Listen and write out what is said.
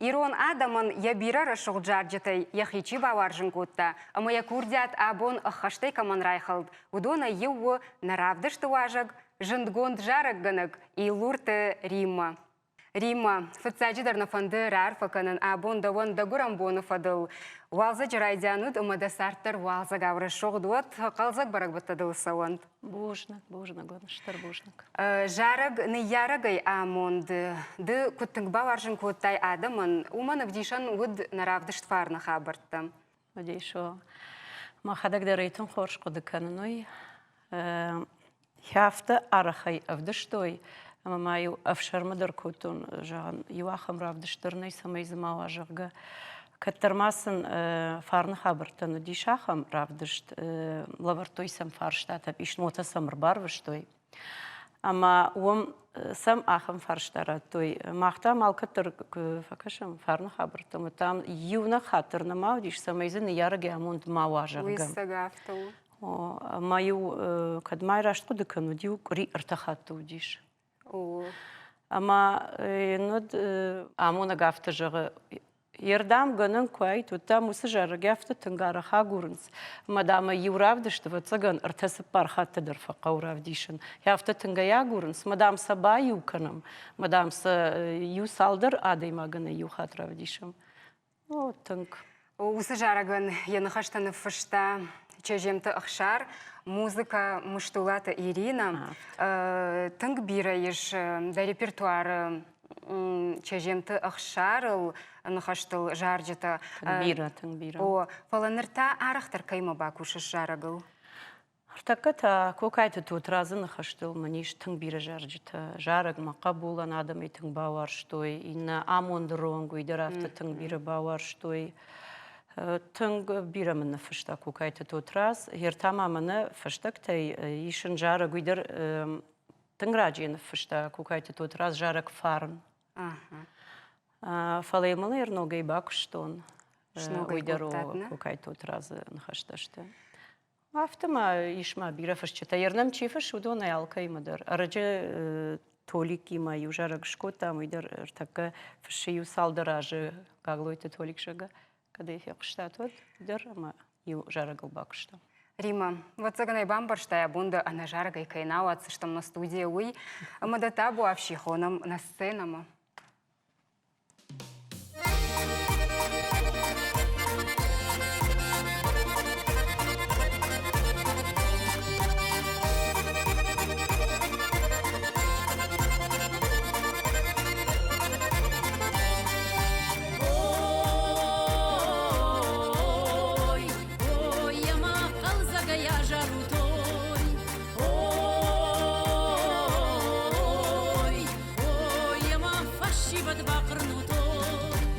Ирон адӕмӕн йӕ бирӕ рӕсугъд зарджытӕй йӕхи чи бауарзын кодта ӕмӕ йӕ курдиат абон ӕххӕстӕй кӕмӕн райхӕлд, уыдонӕй иу у нӕ равдысты уазӕг, зындгонд зарӕггӕнӕг Илурты Риммӕ. Риммӕ, фыццаджыдӕр нӕ фӕнды раарфӕ кӕнын абон дӕуӕн дӕ гуырӕн боны фӕдыл. Уалдзӕджы райдиан уыд ӕмӕ дӕ цард дӕр уалдзӕгау рӕсугъд уӕд, хъӕлдзӕг бӕрӕгбӕттӕ дыл цӕуӕнт. Бузныг, бузныг, стыр бузныг. Зарӕг ныййарӕгӕй амонд ды куыд тынг бауарзын кодтай адӕмӕн, уымӕн ӕвдисӕн уыд нӕ равдыст фарны хабӕрттӕ. Уыдис, о. Мӕхӕдӕг дӕр ӕй тынг хорз хъуыды кӕнын уый. Хӕфты арӕхӕй ӕвдыстой, ӕмӕ ма-иу ӕфсӕрмы дӕр кодтон, зӕгъын, иу ахӕм равдыст дӕр нӕй, цӕмӕй дзы ма уа, зӕгъгӕ. Кӕддӕр ма сын фарны хабӕрттӕн уыдис ахӕм равдыст, лӕвӕрдтой сӕм фарстатӕ, писмотӕ сӕм ӕрбарвыстой. Ӕмӕ уым сӕм ахӕм фарста радтой. Мах там алкӕддӕр куы фӕкӕсӕм фарны хабӕрттӕм, уӕд там иунӕг хатт дӕр нӕма уыдис, цӕмӕй дзы ныййарӕг амонд ма уа, зӕгъгӕ. Уый цӕг афтӕ у. Ӕмӕ-иу кӕд ма раст хъуыды кӕн, уыд-иу къуыри ӕртӕ хатты уыдис. Ӕмӕ йын уӕд амонӕг афтӕ зӕгъы, йе рдӕм гӕнӕн куы уаид, уӕд дам уыцы зарӕг афтӕ тынг арӕх агурынц, ӕмӕ дам ӕй иу равдыст, ӕвӕццӕгӕн, ӕртӕ-цыппар хатты дӕр фӕхъӕуы равдисын. Афтӕ тынг ӕй агурынц, ӕмӕ дам сӕ баиу кӕнӕм, ӕмӕ дам сӕ иу цалдӕр адӕймагӕн иу хатт равдисӕм. О, тынг. Уыцы зарӕгӕн йӕ ныхӕстӕ ныффыста Чеземты Ӕхсар, музыкӕ Мыстулаты Ирина. Тынг бирӕ ис дӕ репертуары Чеземты Ӕхсарыл ныхӕстыл зарджытӕ. Тынг бирӕ, тынг бирӕ. О, фӕлӕ ныр та арӕхдӕр кӕимӕ бакусыс зарӕгыл? Ныртӕккӕ та Кокайты Тотрадзы ныхӕстыл мын ис тынг бирӕ зарджытӕ. Зарӕг мӕ хъӕбулӕн адӕмӕй тынг бауарзтой, иннӕ амонды ронг уый дӕр афтӕ тынг бирӕ бауарзтой. Тынг бирӕ мын ныффыста Кокайты Тотрадз. Гъер та ма мӕнӕ фӕстӕгтӕй исын зарӕг, уый дӕр тынг раджы ныффыста Кокайты Тотрадз зарӕг «Фарн». Фӕлӕ мыл ӕрногӕй бакуыстон. Уый дӕр Кокайты Тотрадзы ныхӕстӕ сты. Афтӕ ма ис ма бирӕ фысджытӕ. Ернӕм чи фыссы, уыдонӕй алкӕимӕ дӕр. Ӕрӕджы Толикимӕ иу зарӕг скодтам, уый дӕр ӕртӕккӕ фыссы иу цалдӕр азы Гаглойты Толик, зӕгъгӕ, кӕд ӕй фехъуыстат, уӕд дӕр ӕмӕ иу зарӕгыл бакуыстам. Рима, ӕвӕццӕгӕн ӕй бамбӕрстай, абон дӕ ӕнӕзарӕгӕй кӕй нӕ ауадздзыстӕм нӕ студийӕ, уый, ӕмӕ дӕ табуафси хонӕм нӕ сценӕмӕ. Ой, ой, ӕмӕ хъӕлдзӕгӕй азарут, ой, ой, Ой, ӕмӕ фӕсивӕд бахъырнут.